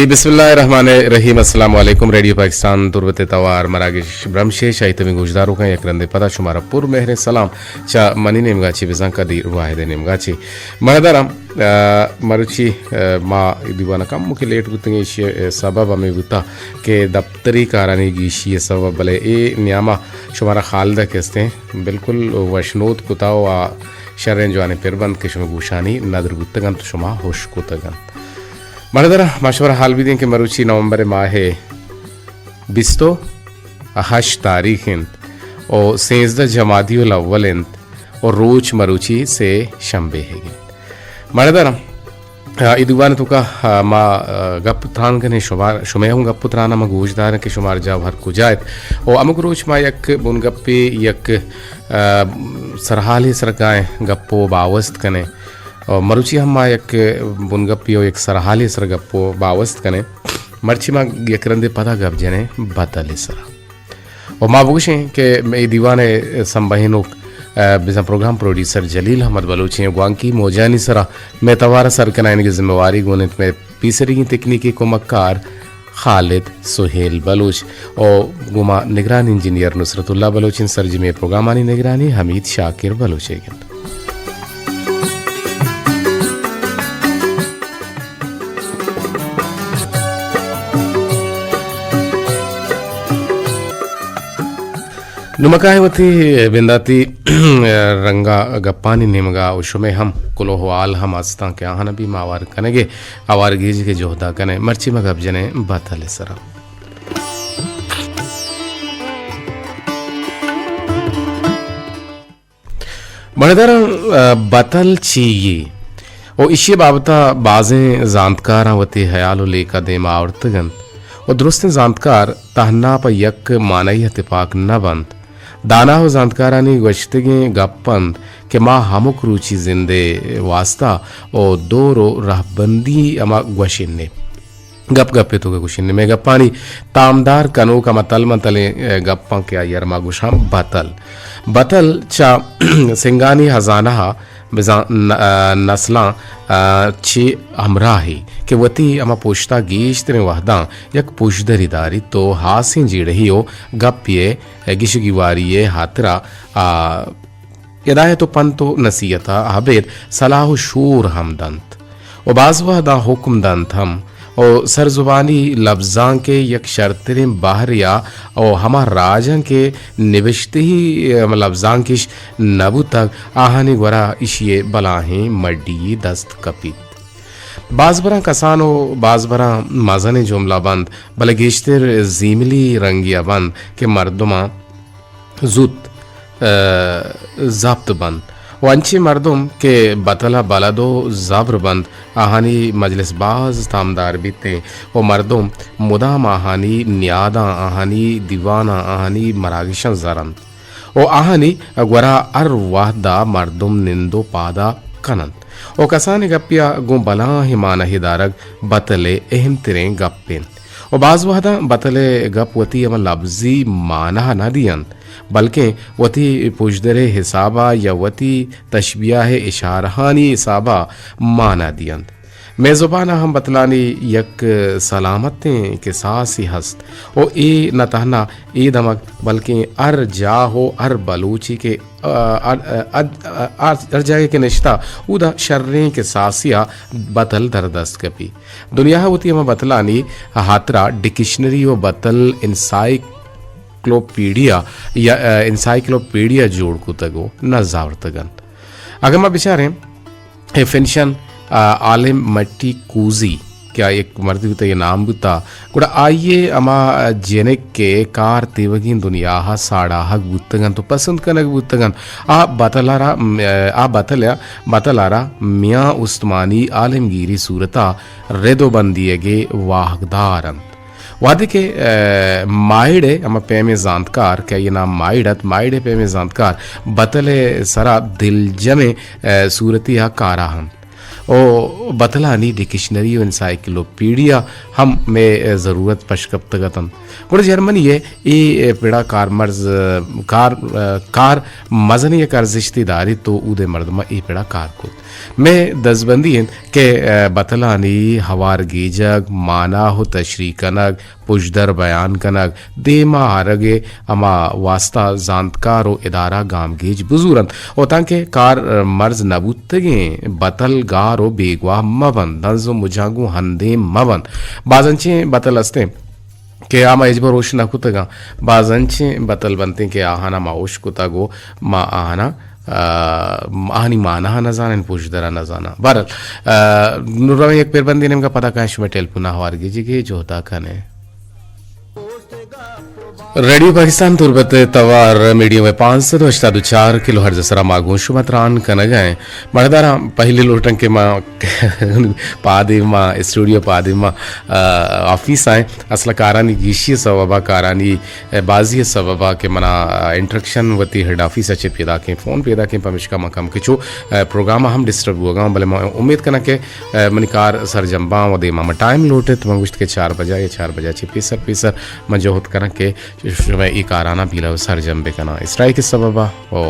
بسم اللہ الرحمن الرحیم۔ السلام علیکم۔ ریڈیو پاکستان تربت توار مراگش برمشے شاہی تمی گوشداروکاں یک رندے پدا شمارا پر مہریں سلام چہ منی نیمگا چی بزاں قدیر واحد نیمگا چی مہدرم۔ آ، مروچی، آ، ما دیوان کم کہ لیٹ بوتگیں، ایشی سبب ہمیں بوتا کہ دفتری کارانی گیشی سبب، بلے اے نیاما شمارا خالدہ کستیں بالکل وشنود کتا و آ شریں جوانیں پر بند کہ شما گوشانی ندر بوتگنت، شما ہوش کتگنت۔ مردر ما شمارا حال بدیں کہ مروچی نومبر ماہ بیست و ہشت تاریخ انت و سیزدہ جمادی الاول انت و روچ مروچی سے شنبے ہے انت۔ مردر آ، اے دیوان توکا، آ، ما، آ، گپ تران کنیں، شما، شما ہم گپ تران ما گوش داریں کہ شمار جاہ ہر کجا ات۔ و ہمک روچ ما یک بنگپے، یک، آ، سرحالے سر کائیں گپ و باوست کنیں۔ و مروچی ہم ما یک بنگپے و یک سرحالے سر گپ و باوست کنیں۔ مرچی ما یک رندے پدا گپ جنیں بتل سرا۔ و ما بگوشیں کہ اے دیوان ء سمبہینوک، ء، بزاں پروگرام پروڈیوسر جلیل احمد بلوچ ایں، گوانکی موجانی سرا مئے توار ء سر کنائینگ ء ذمہ واری گون انت مئے پیسریگیں تکنیکی کمک کار خالد سہیل بلوچ و گوما نگران انجینئر نصرت اللہ بلوچ انت۔ سرجمی پروگرامانی نگرانی حمید شاکر بلوچ ء انت۔ نمکائیں وتی بنداتی رنگا گپانی نیمگا و شمے ہم کلوہ و حال ہم استاں کہ آہاں بھی ما ہوار کنگے، ہوار گیجگے جہدا کنے۔ مرچی ما گپ جنیں بتل سرا۔ بڑدراں، آ، بتل چی یے؟ و ایشی بابتا بازیں زانتکاراں وتی حیال و لیکہ دیما آورتگ انت و درستیں زانتکار تہنا پہ یک معنی ء تپاک نہ بنت۔ دانا و زانتکارانی گوشتگیں گپ انت کہ ما ہمک روچی زندے واسطہ و دور و رہبندی ہما گوشنے۔ گپ گپے توکا گوشیں، مئے گپانی تامدار کنوک ہما تل من تلیں، اے، گپاں کہ آئی ء را ما گوشاں بتل۔ بتل چہ سنگانی ہزانہ ء بزاں ن-، آ، نسلاں، آ، چہ ہمراہی کہ وتی ہما پشتا گیشتریں وہداں یک پژدری داریت و ہاسیں جیڑہی و گپے ء گیشگیواری ء ہاترا، آ، ہدایت و پنت و نصیحت ء ابید صلاح و شور ہم دنت و باز وہداں حکم دنت ہم و سرزبانی لبزانک ء یک شرتریں بہرے ء و ہما راجاں کہ نبشتہی، ام، لبزانکش نہ بوتگ، آہانی گورا ایشی ء بلاہیں مڈی دست کپیت۔ باز براں کسان و باز براں مزنیں جملہ بنت، بلے گیشتر زیملی رنگی ء بنت کہ مردماں زوت، ء، زبط بنت و انچیں مردم کہ بتل ء بلد و زبر بنت، آہانی مجلس باز تامدار بیت و مردم مدام آہانی نیاداں، آہانی دیواناں، آہانی مراگشاں زرنت و آہانی گورا ہر وہدا مردم نند و پادا کننت و کسانیں گپیا گوں بلاہیں مانہے دارگ بتل ء اہم تریں گپ انت۔ و باز وہداں بتل ء گپ وتی ہما لبزی معنی نہ دینت، بلکیں وتی پژدر ء حساب ء یا وتی تشبیہ ء اشارہانی حساب ء معنی دینت۔ مئے زبان ء ہم بتلانی یک سلامتیں کساسے ہست و اے نہ تہنا اے دمگ بلکیں ہر جاہ و ہر بلوچے کہ، آ، آ، آ، آ، ہر جاگہ کہ نشتہ اودا شریں کساسے ء بتل در دست کپی۔ دنیا ء وتی ہما بتلانی ہاترا ڈکشنری و بتل انسائیکلوپیڈیا یا، آ، انسائیکلوپیڈیا جوڑ کتگ و نزاورتگ انت۔ اگاں ما بچاریں، اے فنشن، آ، عالم مٹی کوزی کہ آ یک مردے بوتا، یہ نام بوتا، گڑا آئی ء ہما جنک کہ کار تیوگیں دنیا ء ساڑاہگ بوتگ انت و پسند کنگ بوتگ انت، آ بتل ء را، آ بتل ء، بتل ء را میاں استمانی عالمگیری صورت ء رد و بندیگ ء واہگدار انت۔ وہدے کہ، آ، ماہڑ ء ہما پیمیں زانتکار کہ آئی ء نام ماہڑ ات، ماہڑ ء پیمیں زانتکار بتل ء سرا دلجمیں، آ، صورتے ء کارا انت۔ او بتلانی ڈکشنری و انسائیکلوپیڈیا ہم مئے ضرورت پش کپتگ اتنت۔ گڑا جرمنی ء اے پڑا کارمرز، کار، کار مزنیں یک ارزشتے داریت و اود ء مردماں اے پڑا کار کت۔ مئے دزبندی انت کہ، ء، بتلانی ہوار گیجگ، مانا و تشریح کنگ، پژدر بیان کنگ، دیما آرگ ء ہما واسطہ زانتکار و ادارہ گامگیج بزورنت و تانکہ کار، ء، مرز نہ بوتگیں بتل گار و بیگواہ مہ بنت، دنز و مجاں گوں ہندیم مہ بنت۔ باز انچیں بتل استیں کہ آ ما ہچبر ہوش نہ کتگاں۔ باز انچیں بتل بنتیں کہ آہانا ما ہوش کتگ و ما آہانا، آ، آہانی مانا نہ زانیں، پژدرا نہ زاناں۔ بہرحال، آ، نوں رویں یک پربندے نیمگا، پدا کائیں شمئے ٹیلیفونا ہوار گیجیگے جہدا کنیں۔ ریڈیو پاکستان تربت ء توار میڈیم ویو پانچ سد و ہشتاد و چار کلو ہرٹز ء سرا ما گوں شما تران کنگ ء ایں۔ مڑداراں پہلی لوٹاں کہ ما پادے ما اسٹوڈیو پادے ما، آ، آفیس ء ایں۔ اصل کارانی گیشی ء سبب ء، کارانی، آ، بازی ء سبب ء کہ منا، آ، انٹرکشن وتی ہیڈ آفیس ء چہ پیداکیں، فون پیداکیں، پمیشکا من کم کچو، آ، پروگرام ء ہم ڈسٹرب بوگاں، بلے من امید کناں کہ، آ، منی کار سرجم باں و دیما من ٹائم لوٹت۔ من گوشت کہ چار بجا یا چار بجا چہ پیسر پیسر من جہد کناں کہ شمئے اے کارانا پیلو سرجم بکناں۔ اسٹرائیک ء سبب ء و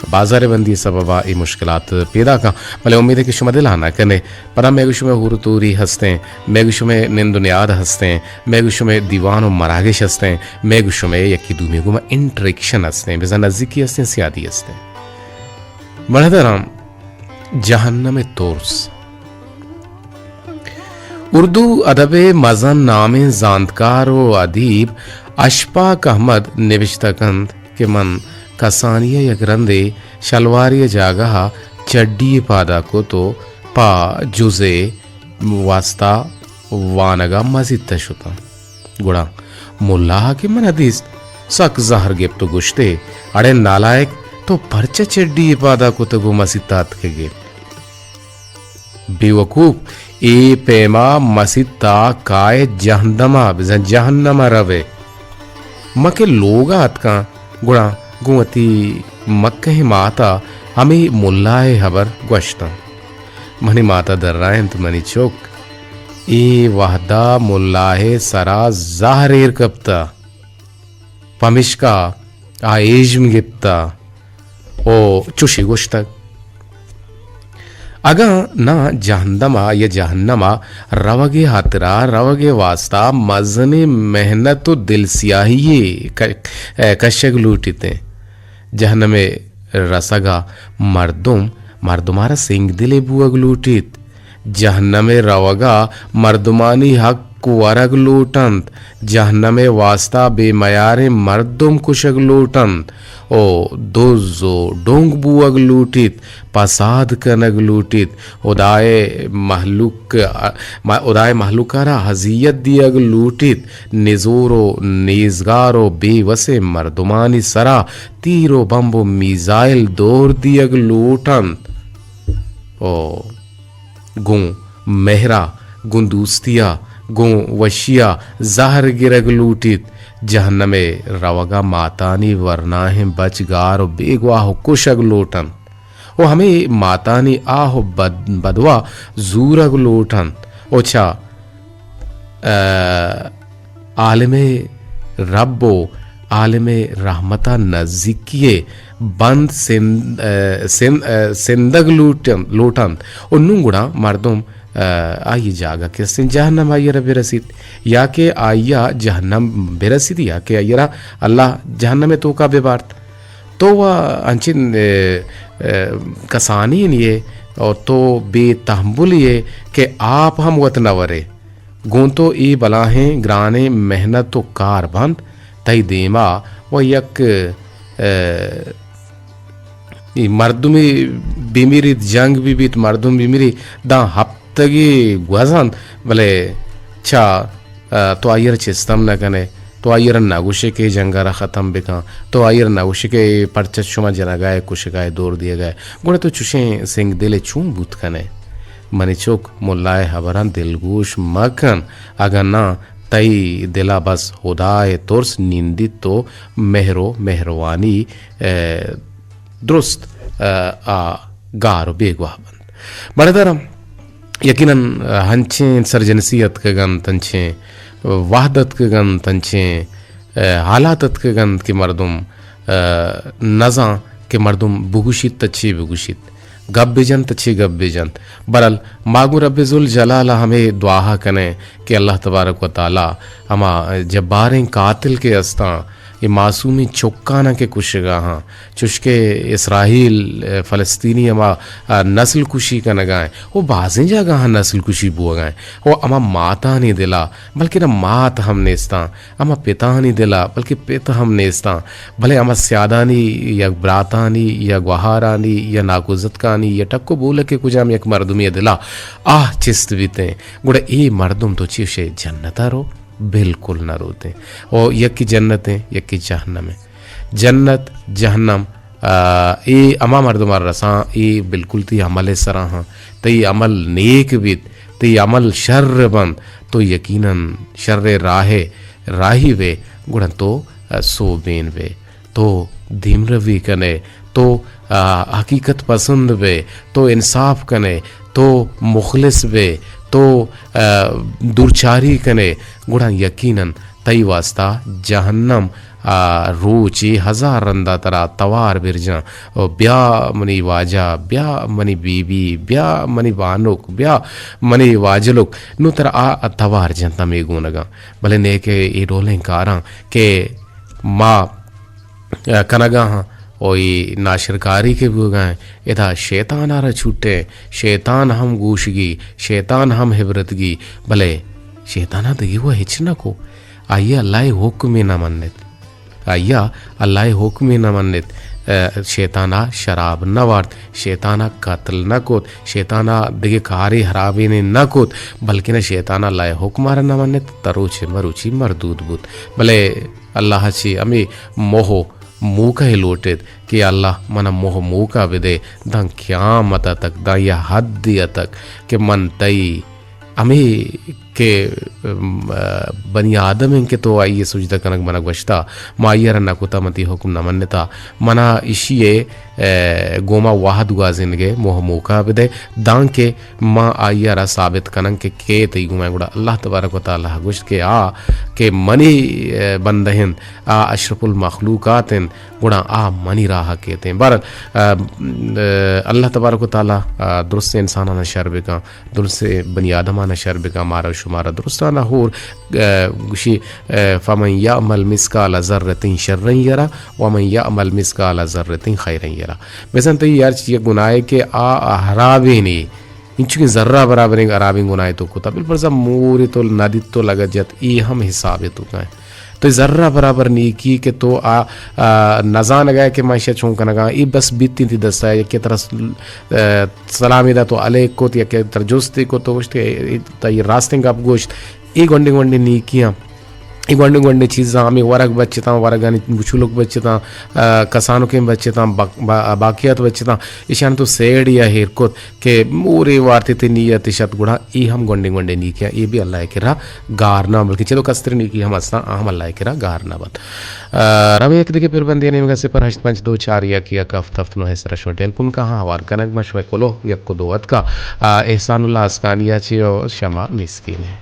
بازار بندی ء سبب ء اے مشکلات پیداک آں، بلے امید ہے کہ شما دل ء نہ کنے۔ پدا مئے گوں شمئے ہور و توری ہستیں، مئے گوں شمئے نند و نیاد ہستیں، مئے گوں شمئے دیوان و مراگش ہستیں، مئے گوں شمئے یکی دومی گوما انٹریکشن ہستیں، بزاں نزیکی ہستیں، سیادی ہستیں۔ مڑداراں جہنم ء ترس۔ اردو ادب ء مزن نامیں زانتکار و ادیب اشفاق احمد نبشتہ کنت کہ من کسانی ء یک رندے شلواری ء جاگہ ء چڈی ء پادا کت و پہ جز ء واستا وانگ ء مسیت ء شتاں۔ گڑا ملا ء کہ من ء دیست، سک زہر گپت و گوشت ئے، اڑے نالائک، تو پرچہ چڈی ء پادا کتگ و مسیت ء اتکگ ئے؟ بے وقوف، اے پیما مسیت ء کائے جہندم ء، بزاں جہنم ء روئے۔ من کہ لوگ ء اتکاں، گڑا گوں وتی مکہیں مات ء ہمے ملا ء ہبر گوشتاں۔ منی مات ء درائینت، منی چک، اے وہد ء ملا ء سرا زہر ایر کپتہ، پمیشکا آ ایژم گپتہ۔ او چوشی گوشتگ، اگاں ناں جہندم ء یا جہنم ء روگ ء ہاترا، روگ ء واستا مزنیں محنت و دلسیاہی ء ک-، کشگ لوٹیت۔ جہنم ء رسگ ء مردم، مردم ء را سنگدلے بوگ لوٹیت۔ جہنم ء روگ ء مردمانی حق ورگ لوٹ انت۔ جہنم ء واستا بے میاریں مردم کشگ لوٹ انت و دز و ڈونگ بوگ لوٹیت، پساد کنگ لوٹیت، ہدائے مہلوک، ہدائے مہلوک ء را اذیت دیگ لوٹیت، نزور و نیزگار و بے وسیں مردمانی سرا تیر و بمب و میزائل دور دیگ لوٹ انت۔ او گوں مہرا، گوں دوستیا، گوں وشیا زہر گرگ لوٹیت۔ جہنم ء روگا ماتانی ورناہیں بچ گار و بیگواہ و کشگ لوٹنت و ہمے ماتانی آہ و بد-، بدوا زورگ لوٹنت و چہ، ء، عالم رب و عالم رحمتا نزیکی ء بند سند-، ء، سند-، ء، سندگ لوٹن-، لوٹنت و نوں گڑا مردم، ء، آئی جاگہ کہ استیں جہنم آئی را برسیت یا کہ آئی جہنم برسیت یا کہ آئی را اللہ جہنم توکا ببارت۔ تو و انچیں، ء، ء، کسانی نیے اور تو بے تحملی ئے کہ آپ ہم وت نہ ورے۔ گوں تو اے بلاہیں گرانیں محنت و کار بنت، تئی دیما و یک، ء، اے مردمے بمیریت، جنگ بہ بیت، مردم بمیری، داں ہپتگے گوزنت، بلے چا، ء، تو آئی ء را چست ہم نہ کن ئے، تو آئی ء را نہ گوش ئے کہ اے جنگ ء را ختم بکن، تو آئی ء را نہ گوش ئے کہ اے پرچہ شما جنگ ء ئے، کشگ ء ئے، دور دیگ ء ئے، گڑا تو چشیں سنگدل ء چون بوت کن ئے؟ منی چک، ملا ء ہبراں دلگوش مہ کن، اگاں ناں تئی دل ء بس ہدا ء ترس نندیت و مہر و مہروانی، ء، درست، ء، آ گار و بیگواہ بنت۔ بڑدارم یقیناً ہنچیں سرجنسی اتکگ انت، ہنچیں وہد اتکگ انت، ہنچیں، ء، حالات اتکگ انت کہ مردم، ء، نزان کہ مردم بگوشیت تہ چے بگوشیت۔ گپ بہ جنت، چے گپ بہ جنت۔ برحال، ما گوں رب ذوالجلال ءَ ہمے دعا ءَ کنیں کہ اللہ تبارک و تعالی ہما جباریں قاتل کہ استاں، اے معصومیں چکاناں کہ کشگا ہاں، چوشکہ اسرائیل، فلسطینی ہما نسل کشی کنگا ہیں، و بازیں جاگہاں نسل کشی بوگا ہیں، و ہما ماتانی دلا، بلکہ نہ مات ہم نیستاں، ہما پتانی دلا، بلکہ پت ہم نیستاں، بلے ہما سیادانی یا براتانی یا گوہارانی یا ناکوزتکانی یا ٹک و بولک ءِ کجام یک مردمے ءِ دلا آہ چست بیتیں، گڑا اے مردم تو چی شے جنت ءَ رو؟ بالکل نہ روتیں۔ او یکی جنت ہیں، یکی جہنم ہیں۔ جنت، جہنم، آ، اے ہما مردم ءَ رساں، اے بالکل تئی عمل ءِ سرا ہاں۔ تئی عمل نیک بیت، تئی عمل شر بنت، تو یقیناً شر ءِ راہ ءَ راہی بے، گڑا تو، آ، سوبین بے۔ تو دیمروی کنے، تو، آ، حقیقت پسند بے، تو انصاف کنے، تو مخلص بے، تو، آ، دورچاری کنے، گڑا یقیناً تئی واسطہ جہنم، آ، روچے ہزار رندا ترا توار برجاں۔ او بیا منی واجہ، بیا منی بی بی، بیا منی بانک، بیا منی واجلک۔ نو ترا آ توار جنت ہمے گونگاں۔ بلے نیکہ اے ڈولیں کاراں کہ ما کنگا ہاں، او اے ناشرکاری کہ بوگا ہیں، ادا شیطان ءَ را چھوٹے، شیطان ہم گوشگی، شیطان ہم عبرتگی، بلے شیطان ءَ دگہ و ہچ نہ کو، آئی ءَ اللہ ءِ حکم ءَ نہ منت، آئی ءَ اللہ ءِ حکم ءَ نہ منت، ءَ، شیطان ءَ شراب نہ وارت، شیطان ءَ قتل نہ کت، شیطان ءَ دگہ کارے حرابینے نہ کت، بلکن شیطان ءَ اللہ ءِ حکم ءَ را نہ منت، تروچے مروچی مردود بوت۔ بلے اللہ ءَ چہ ہمے موہ و موقع ءَ لوٹت کہ اللہ منا موہ و موقع بدے، داں قیامت ءَ تک، داں یا حدے ءَ تک کہ من تئی ہمے کہ، ام، بنی آدم انت کہ تو آئی ءَ سجدہ کنگ منا گوشتا، ما آئی ءَ را نہ کتا، من تئی حکم نہ منتا، منا ایشی ءَ، ءَ، گوما وہد گوازینگ ءِ موہ و موقع بدے، دانکہ ما آئی ءَ را ثابت کنن کہ کے تئی گوما۔ گڑا اللہ تبارک و تعالی گوشت کہ آ کہ منی، ءَ، بندہ انت، آ اشرف المخلوقات انت، گڑا آ منی راہ ءَ کیت انت۔ بہرحال، ءَ، ءَ، اللہ تبارک و تعالی، ءَ، درستیں انساناں شر بکن، درستیں بنی آدماں شر بکن، مارا و شمارا درستاں ہور، ءَ، گوشی، ءَ، فمن یعمل مثقال ذرة شرا یرہ ومن یعمل مثقال ذرة خیرا یرہ۔ بزاں تئی ہرچ یک گناہے کہ آ حرابینے، انچو کہ ذرہ برابریں حرابیں گناہے تو کتا، بالفرض مورے تو ندیت تو لگت جت، اے ہم حسابے توکا انت۔ تو ذرہ برابر نیکی کہ تو آ، آ، نزانگا ئے کہ من ایشی ءَ چون کنگا، اے بس بیت انت تئی دستا، یکے ترا س-، ءَ، سلامے دات تو علیک کت، یکے ترا جستے کت تو گوشت کہ اے، اے تئی راستیں گپ گوشت۔ اے گونڈیں گونڈیں نیکیاں، اے گونڈیں گونڈیں چیزاں، ہمے ورگ بچتاں، ورگانی گچولک بچتاں، ءَ، کسانکیں بچتاں، با-، با-، باقیات بچتاں، ایشاں تو سیڈ یا ہیر کت کہ مورے وارتی تئی نیت شت، گڑا اے ہم گونڈیں گونڈیں نیکیاں، اے بھی اللہ ءِ کرا گار نہ، بلکہ چدو کستر نیکی ہم استاں، آ ہم اللہ ءِ کرا گار نہ بنت۔ ءَ، رویں یک دگہ پربندے ءِ نیمگا، صفر ہشت پنچ دو چار یک یک ہفت ہفت نو ءِ سرا شما ٹیلیفون کن ہاں، ہوار کنگ، ما شمئے کلوہ یک و دو اتکا، ءَ، احسان اللہ آسکانی ءَ چہ و شما مسکین ءَ۔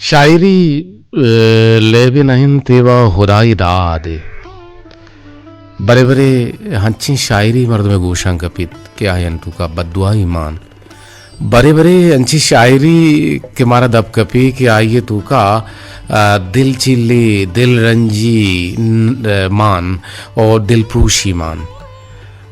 شاعری، اے، لیبے نہ انت، اے وَ ہدائی دادے۔ برے برے انچیں شاعری مردمے گوشاں کپیت کہ آیان توکا بددعائی مان۔ برے برے انچیں شاعری کہ مارا دپ کپی کہ آئی توکا، آ، دل چیلی، دل رنجی، ن-، مان اور دل پروشی مان۔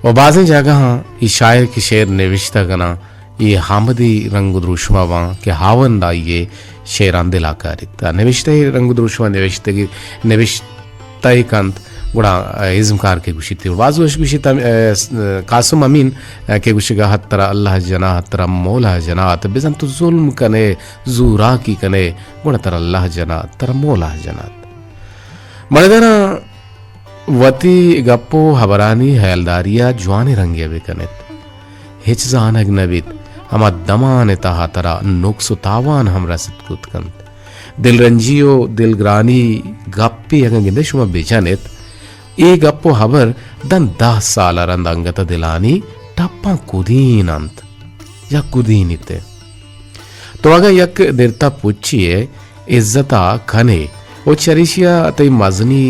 و بازیں جاگہاں اے شاعر کہ شعر نوشتہ کناں، اے ہامدی رنگ و دروشما باں کہ ہاوند آئی ءِ شعراں دلا کاریت۔ آ نوشتہ ءِ رنگ و دروشما نوشتگی، نوشتہ ءَ کنت، گڑا ازمکار کہ گوشیت، باز وش گوشیت، ام، ء، س-، ء، قاسم امین، ء، کہ گوشگا ات ترا اللہ جنات، ترا مولا جنات، بزاں تو ظلم کنے، زوراکی کنے، گڑا ترا اللہ جنات، ترا مولا جنات۔ مڑداراں وتی گپ و ہبرانی ہیالداری ء جوانیں رنگے ء بہ کن ات۔ ہچ زانگ نہ بیت، ہما دمان ء تہا ترا نقص و تاوان ہم رست کت کنت۔ دلرنجی و دلگرانی گپے اگاں گندے شما بہ جن ات، اے گپ و ہبر داں دہ سال ء رند انگت ء دلانی ٹپاں کدین انت یا کدینیت۔ تو اگاں یک درتا پچی ء عزت ء کن ئے و چریشی ء تئی مزنی،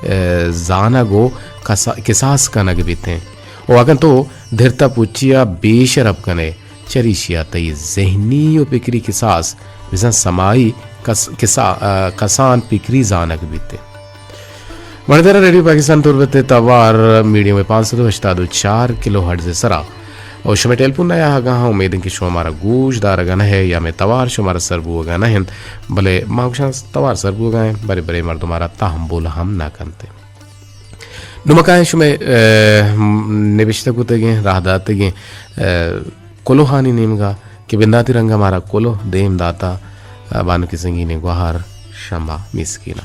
ء، زانگ و کسا-، کساس کنگ بیت انت۔ و اگاں تو درتا پچی ء بے شرپ کن ئے، چریشی ء تئی ذہنی و پکری کساس بزاں سمائی کس-، کسا-، ء، کسان پکری زانگ بیت انت۔ مردر ریڈیو پاکستان تربت ء توار میڈیم ویو پانچ سد و ہشتاد و چار کلو ہرٹز ء سرا و شمئے ٹیلیفون ء آہگاں ہاں، امید انت کہ شما مارا گوش دارگا نہ ہے یا مئے توار شمارا سر بوگا نہ انت، بلے ما گوشاں توار سر بوگا انت، برے برے مردم مارا تہمبل ہم نہ کنت۔ نمکائیں شمئے، ء، نبشتہ کتگیں، راہ داتگیں، ء، کلوہانی نیمگا کہ بنداتی رنگا مارا کلوہ دیم داتا، ء، بانکی سنگینیں گوہار شمبا میسکینا۔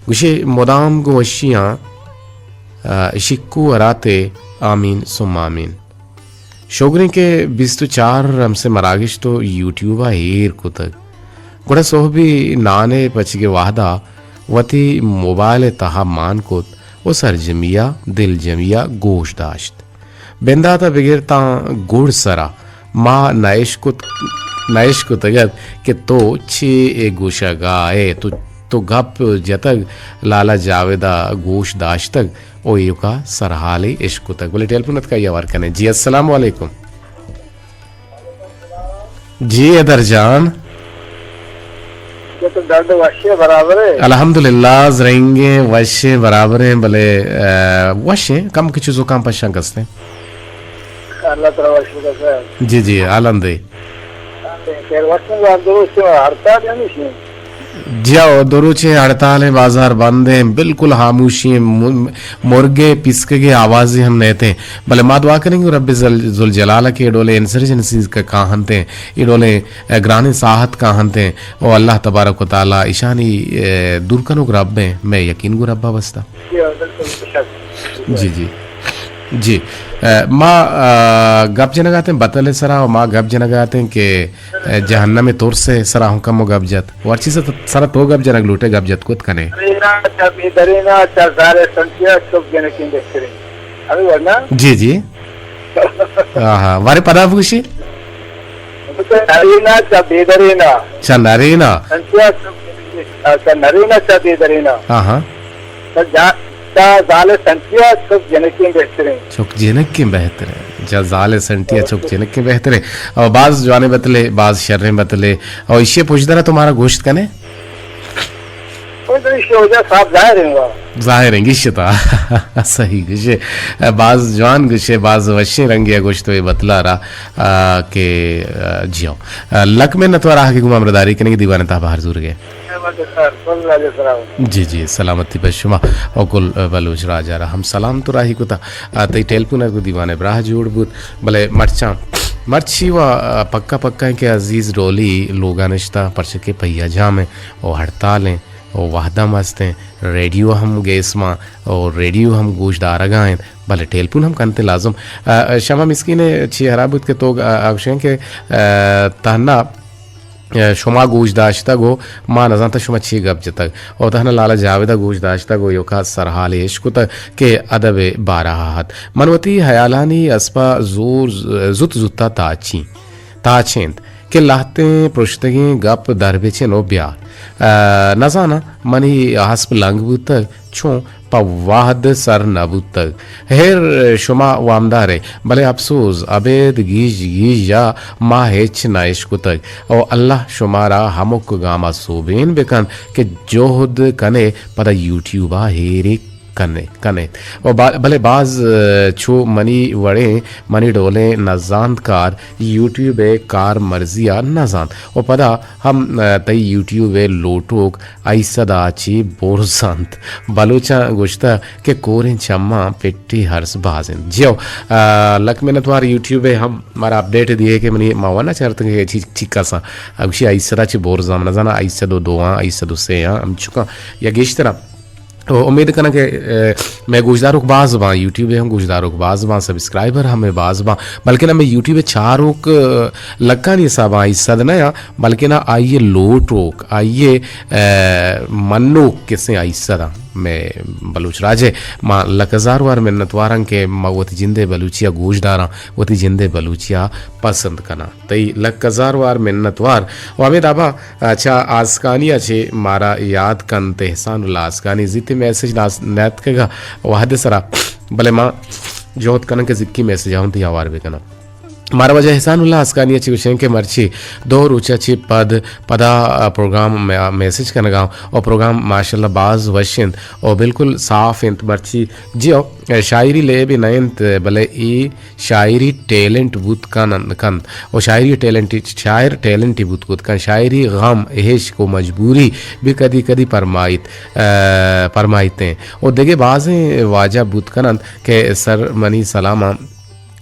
گوشے مدام گوں وشیاں، ء، شکو ہراتے آمین ثم آمین۔ شوگریں کہ بیست و چار رمسے مراگش تو یوٹیوبا ایر کتگ۔ گڑا سہبی نانے پچگے وہدا وتی موبائل تہا مان کت و سرجمیا دلجمیا گوش داشت۔ بندات ء بگر تاں گڑ سرا ما نہ اشکت، نہ اشکتگ ات کہ تو چے اے گوشگا ئے۔ تو، تو گپ جتگ لالا جاوید ء گوش داشتگ و ایوکا سرحالے اشکتگ۔ بلے ٹیلیفون اتکا یا وار کنے۔ جی السلام علیکم۔ جی حیدر جان۔ کہ تو ڈاڈ وشے برابر ہے؟ الحمدللہ، زرنگیں وشیں برابریں، بلے، ء، وشیں، کم کچھ زکام پشاں کستیں۔ اللہ تعالی وش بکا سر۔ جی، جی، حالاں دے۔ خیر، وشیں بات، درست ہے، ہڑتال ہے نہیں؟ جی ہاں، دو روچیں ہڑتالیں، بازار بند ہیں، بالکل خاموشی ہیں، م-، مرگے پیسکگے آوازے ہم نیتیں۔ بلے ما دعا کریں کہ رب ذل-، ذوالجلال کہ اے ڈولیں انسرجنسیز کہ کاہنتیں، اے ڈولیں، ء، گرانیں ساہت کاہنتیں، او اللہ تبارک و تعالی ایشانی، ء، دور کنوک رب ہیں، میں یقین گو ربا بستا۔ جی، جی۔ جی۔ ء، ما، ء، گپ جنگا اتیں بتل سرا، او ما گپ جنگا اتیں کہ ء، جہنم ء ترس ء سرا ہوں کمو گپ جت۔ و ہر چیز ء سرا تو گپ جنگ لوٹے، گپ جت کت کنے۔ درینا چا بے درینا چا زال سنٹیا چک جنکیں بہترین۔ ابھی ورنہ؟ جی، جی۔ آہا، وارے پدا بگوشی؟ نرینا چا بے درینا۔ چا نرینا۔ سنٹیا چک جنکیں، آ، چا نرینا چا بے درینا۔ آہا۔ چا جا-، چا زال سنٹیا چک جنکیں بہترین۔ چک جنکیں بہترین۔ چا زال سنٹیا چک جنکیں بہترین۔ او باز جوانیں بتلے، باز شریں بتلے۔ او ایشی پشدرا تو مارا گوشت کنے؟ پشدر ایشی وجہ صاحب ظاہر ہیں وا۔ ظاہر ہیں، گشتا۔ صحیح گشے۔ باز جوان گشے، باز وشیں رنگے گوشت اے بتلا را، آ، کہ، آ، جیو۔ آ، لک منت وارا کہ گما امرداری کنے کہ دیوان تہ بہر زور گئے۔ جی، جی، سلامتی بہ شما۔ او گل بلوچ راج ء را ہم سلام تو راہی کتا۔ آ، تئی ٹیلیفون ء گوں دیوان ء براہ جوڑ بوت، بلے مرچاں، مرچی و، آ، پکا پکا ہیں کہ عزیز ڈولی لوگا نشتا، پرچہ کہ پہیا جام ہیں، او ہڑتال ہیں، او وہدم ہستیں، ریڈیو ہم گیس ماں، او ریڈیو ہم گوش دارگا ہیں، بلے ٹیلیفون ہم کنتے لازم۔ آ، شما مسکین چی خراب بوت کہ تو، آ، آ، گوشیں کہ، آ، تہنا ء، شما گوش داشتگ و ما نزانتہ شما چی گپ جتگ۔ او تہنا لالا جاوید ء گوش داشتگ و ایوکا سرحالے اش کتگ کہ ادب ء بارہ ء ات۔ من وتی ہیالانی اسپا زور ز-، زوت زوتا تاچیں، تاچینت کہ لہتیں پرشتگیں گپ در بچن و بیار۔ ء، نزاناں منی اسپ لنگ بوتگ چون پہ وہد سر نہ بوتگ۔ ہیر شما وامدار ئے، بلے اپسوز، ابید گیج گیج ء ما ہچ نہ اشکتگ۔ او اللہ شمارا ہمک گاما سوبین بکنت کہ جہد کنے پدا یوٹیوب ء ہیرے کنے، کنے۔ و با-، بلے باز، ء، چو منی وڑیں، منی ڈولیں نزانت کار یوٹیوب ء کار مرزی ء نزانت۔ و پدا ہم، ء، تئی یوٹیوب ء لوٹوک آئی صدا چی برز انت۔ بلوچاں گوشتہ کہ کوریں چماں پٹی ہرس باز انت۔ جیو، ء، لک منتوار یوٹیوب ء ہم مارا اپڈیٹ دیے کہ منی ما ونا چرتگ کہ چی، چی کساں۔ گوشی آئی صدا چی برز انت، نزاناں آئی صد و دو آں، آئی صد و سے آں، ہم چکاں یا گیشتراں۔ و امید کناں کہ، ء، مئے گوشداروک باز باں، یوٹیوب ء ہم گوشداروک باز باں، سبسکرائبر ہم مئے باز باں، بلکنا مئے یوٹیوب ء چاروک، ء، لکانی حساباں آئی صد نہ آں، بلکنا آئی ء لوٹوک، آئی ء، ء، منوک کسیں آئی صد آں۔ مئے بلوچ راج ء ما لک ہزار وار منتواراں کہ ما وتی جند ء بلوچی ء گوشداراں، وتی جند ء بلوچی ء پسند کناں۔ تئی لک ہزار وار منتوار۔ و ہمے دابا، ء، چہ آسکانی ء چہ مارا یاد کنت احسان اللہ آسکانی۔ زیت میسج ناس-، نیاتکگ ء وہد سرا، بلے ما جہد کناں کہ زکی میسج ء ہم تئی ہوار بکناں۔ مارا واجہ احسان اللہ آسکانی ء چہ گوشیں کہ مرچی دو روچ ء چہ پد پدا، ء، پروگرام م-، میسج کنگا و پروگرام ماشاءاللہ باز وش انت و بالکل صاف انت۔ مرچی جی او، ء، شاعری لیب نہ انت، بلے ای شاعری ٹیلنٹ بوت کن-، کنت و شاعری ٹیلنٹ، شاعر ٹیلنٹی بوت کت کنت۔ شاعری غم، عشق و مجبوری بھی کدی کدی پرمائیت، ء، پرمائیتیں۔ و دگہ بازیں واجہ بوت کننت کہ سر منی سلاماں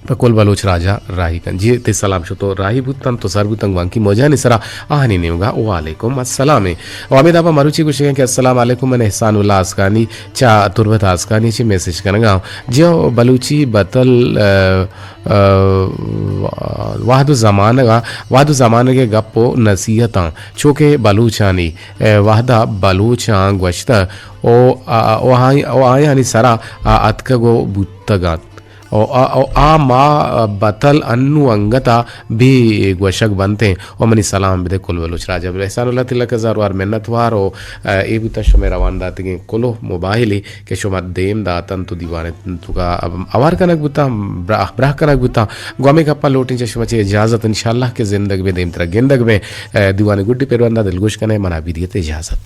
پہ کل بلوچ راجا راہی کنت۔ جی تئی سلام شتو راہی بوتنت تو سر بوتن گوانکی موجانی سرا آہانی نیمگا وعلیکم السلام۔ و ہمے دابا مروچی گوشگیں کہ السلام علیکم، من احسان اللہ آسکانی چہ تربت آسکانی چہ میسج کنگا ہوں۔ جی ہو، بلوچی بتل، ء، ء، وہد و زمانگ ء، وہد و زمانگ ء گپ و نصیحتاں، چو کہ بلوچانی، ء، وہد ء بلوچاں گوشتہ و، ء، و آئی-، و آیانی سرا، ء، اتکگ و بوتگ ات۔ و آ، و آ ما بتل انو انگتا بھی گوشگ بنتیں و منی سلام بدے کل بلوچ راجا۔ بلے احسان اللہ تلک ہزار وار منت وار و، ء، اے بوتا شمے روان داتگیں کلو موبائلے کہ شما دیم داتنت و دیوان توکا اوار کنگ بوتاں، براہ، براہ کنگ بوتاں۔ گوں ہمے گپاں لوٹیں چہ شما چہ اجازت، انشاءاللہ کہ زندگ بیں، دیمترا گندگ بیں۔ ء، دیوان گڈی پیروندا دلگوش کنے، منا بدیت اجازت۔